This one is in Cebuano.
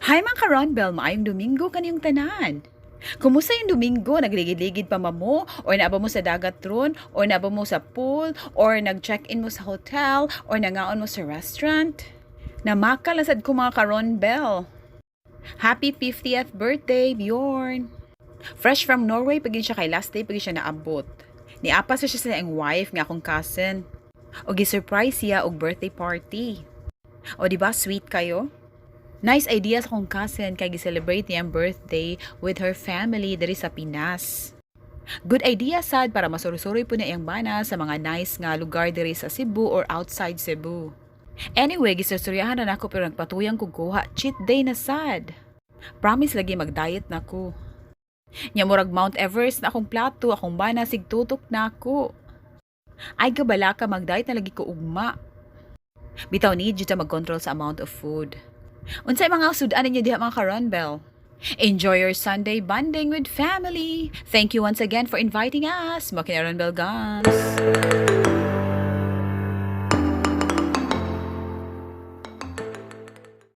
Hi, mga ka-Ronbel, maayong Domingo kaniyong tanan. Kumusta yung Domingo? Nagligid-ligid pa mo? Or naa ba mo sa dagat ron? Or naa ba mo sa pool? Or nag-check-in mo sa hotel? Or nangaon mo sa restaurant? Namakal na sad ko, mga ka-Ronbel. Happy 50th birthday, Bjorn! Fresh from Norway, pag siya kay last day, pag siya naabot. Niapas siya sa iyang wife nga akong cousin. O gi-surprise siya og birthday party. O di ba sweet kayo? Nice idea sa akong cousin kay gi-celebrate niya ang birthday with her family diri sa Pinas. Good idea sad para masuroy-suroy pud na iyang bana sa mga nice nga lugar diri sa Cebu or outside Cebu. Anyway, gisursuryahan na nako pero nagpatuyang kog kuha, cheat day na sad. Promise lagi mag-diet na ko. Nya murag Mount Everest na akong plato, akong bana sigtutok na ako. Ay gabala ka, mag-diet na lagi ko ugma. Bitaw need jud ta mag-control sa amount of food. Unsay mga sudan ninyo diha, mga ka-Ronbel? Enjoy your Sunday bonding with family. Thank you once again for inviting us. Makina Ronbel Guns.